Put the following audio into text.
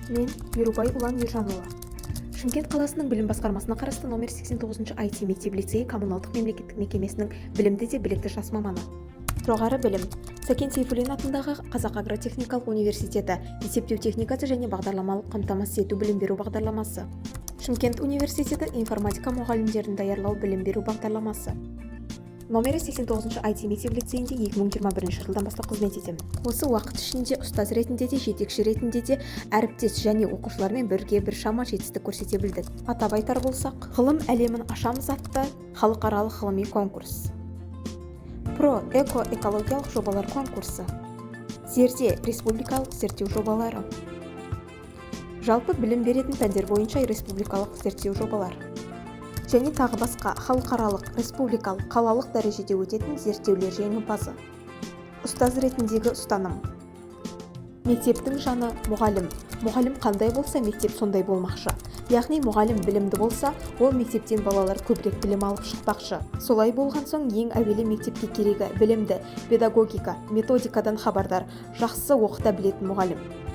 Мен, Ерубай Ұлан Ержанұлы, Шымкент қаласының білім басқармасына қарасты номер 89 IT мектеп лицейі коммуналдық мемлекеттік мекемесінің білімді де білікті жас маманы. Жоғары білім: Сәкен Сейфуллин атындағы Қазақ агротехникалық университеті, есептеу техникасы және бағдарламалық қамтамасыз ету білім беру бағдарламасы, Шымкент университеті, информатика мұғалімдерін даярлау білім беру бағдарламасы. Номері 89 IT мектеп лицейінде 2021 жылдан бастап қызмет етемін. Осы уақыт ішінде ұстаз ретінде де, жетекші ретінде де әріптес және оқушылармен бірге біршама жетістік көрсете білдік. Атап айтар болсақ, «Ғылым әлемін ашамыз» атты халықаралық ғылыми конкурс, Про Эко экологиялық жобалар конкурсы, «Зерде» республикалық зерттеу жобалары, жалпы білім беретін пәндер бойынша республикалық зерттеу жобалар және тағы басқа халықаралық, республикалық, қалалық дәрежеде өтетін зерттеулер жеңімпазы. Ұстаз ретіндегі ұстаным: мектептің жаны – мұғалім. Мұғалім қандай болса, мектеп сондай болмақшы. Яғни мұғалім білімді болса, ол мектептен балалар көбірек білім алып шықпақшы. Солай болған соң, ең әуелі мектепке керегі – білімді, педагогика, методикадан хабардар, жақсы оқыта білетін мұғалім.